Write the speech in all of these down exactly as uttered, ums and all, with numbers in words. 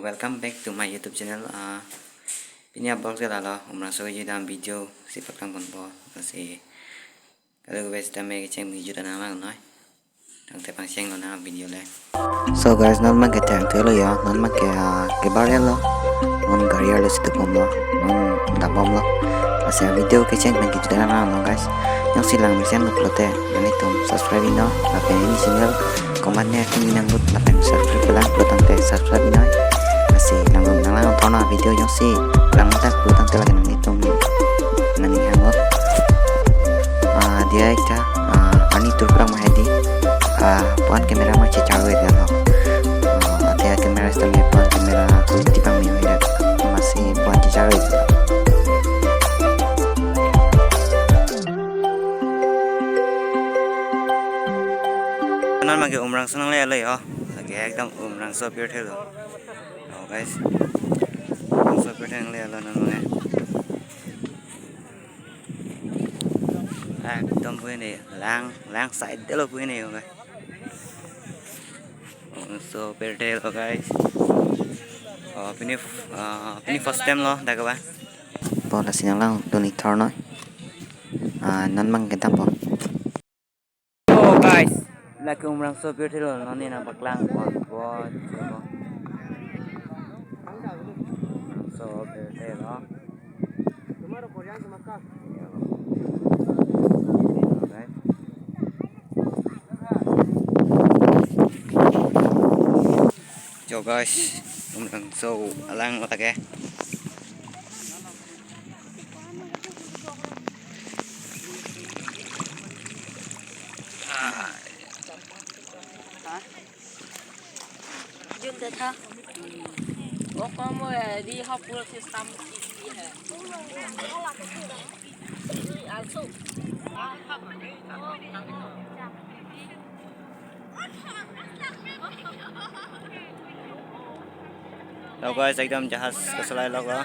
Welcome back to my YouTube channel. Ah, pini a-vlog ke lalo, Umrangso kejut avideo si paklang ponpo. Lasi kadokave sitame kecheng kejut an nanglangnon. Tangte pangcheng lonang video le. So guys, non abang ke thang thelo ya, non abang ke, ah, kebar lo. Non gari arlo si tupomlo, non dambomlo. Lasi video kecheng pen kejut an nanglangnon guys. Jongsi langmesen pulote nanglitum subscribe iknon, lapen neli channel komatne atum inang lut lapen subscribe kelang pulo tangte subscribe iknon. Lasi langdun nanglang thorna video jongsi langdak pulo tangte lake nanglitum nangning hanglo. Ah, diya ekta, ah, arni turprang ma hedi. Ah, puan camera ma chechar-o-et lo. Ah, athe camera sitame puan camera quality pangme-o-et. Amatsi puan chechar-o-et. Non abang ke Umrangso nanglelo yo. Lake ekdom Umrangso apirthe lo. Oh guys. Umrangso apirthe nanglelo non abang ke. Ekdom pu hini lang, lang side lo pu hini yo guys. Umrangso apirthe lo guys. Oh, pini, ah, pini first time lo dak ba. Bo lasi nanglangdun ik thornoi. Ah, non abang ke dampo. So guys, lake Umrangso apirthe lo, non neli nangpaklang ponpo. Umrangso apirthe lo. Yo guys, Umrangso alang lake. Jum ta tha. Wo kam wo di ha pura system ki hai. Also. Lo guys, ekdom jahaz kasolai lo ko.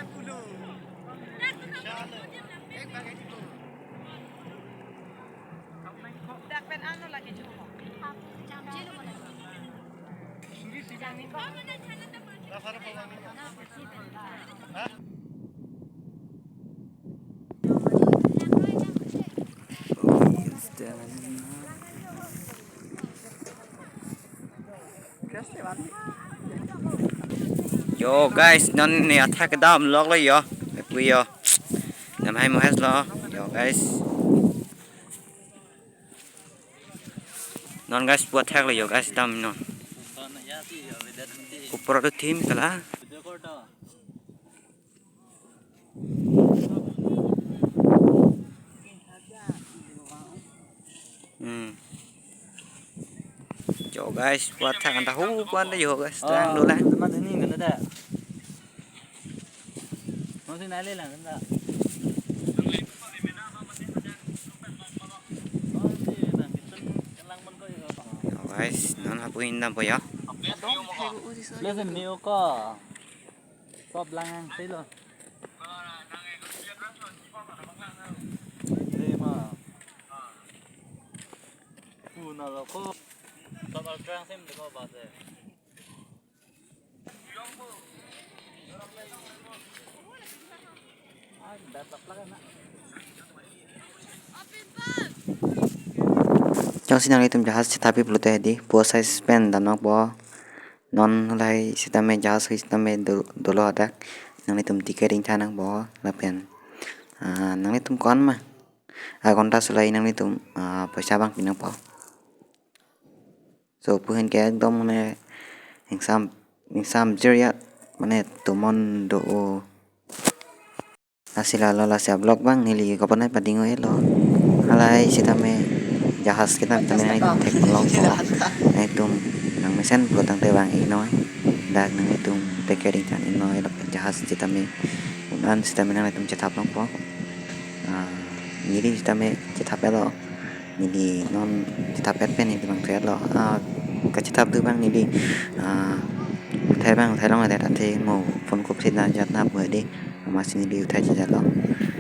Yo guys, non neli athak kedam lok lo yo. Pu yo. Nam hai mo hes lo. Yo guys. Non guys, pu athak lo yo guys, dam non. Upor tu thim kala. Hmm. Yo guys, pu athak anta hu pu anta yo guys, terang dolang. Teman ini kan ada. Masih nali lang kan. Yo guys, non lapu indampo yo. Listen, ni oko. Sop lang ang silo. Lima. Una lo ko. Sop al trang sim de ko base. Jongsi nanglitum jahaz chethapji pulote hedi, pu size pen damnokpo. Non lahai sitame jahaz hui sitame do-, dolo hadak. Nanglitum ticket ingthan nangpo lapen, ah, nanglitum ko-an ma agonta sulai nanglitum, ah, poisa abang pinangpo. So, pu ahin ke ekdom mane ingsam, ingsam jirya mane tomon do-o. Lasi lalo lasi a-vlog abang neli kaponai pading-o-et lo. Halahai sitame jahaz kedam tame nangtum theklongpo. Nangtum nangmesen pulo tangte vang iknoi. Dak nangtum ticket ingthan iknoi lapen jahaz sitame un-an sitame nangtum chethap longpo. Ah, neli sitame chethap-et lo. Neli non chethap-et pen neli vangthu-et lo. Ah, kachethap do abang neli, ah, uthai abang uthai longledet athe mo phone kopsi dan jat na pu hedi. Amatsi neli uthai chejat lo.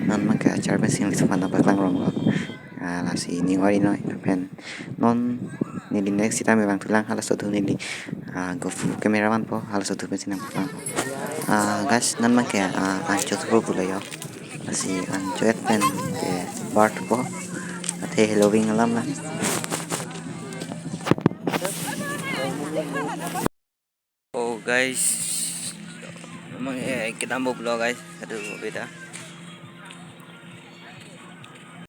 Non abang ke achar pen si neli sophan nangpaklang rong lo. Ah, lasi ning ori noi pen non neli next sitame vangthulang, halaso do neli Ah, GoPro camera manpo, halaso thu pensi nangpaklang. Ah, guys, non abangke, ah, ancho thupo pulo jo. Lasi ancho-et pen ke bar thupo. Athe Halloween alam la. Oh, guys. Memang, eh, kedampo pulo, guys. Aduh, beda.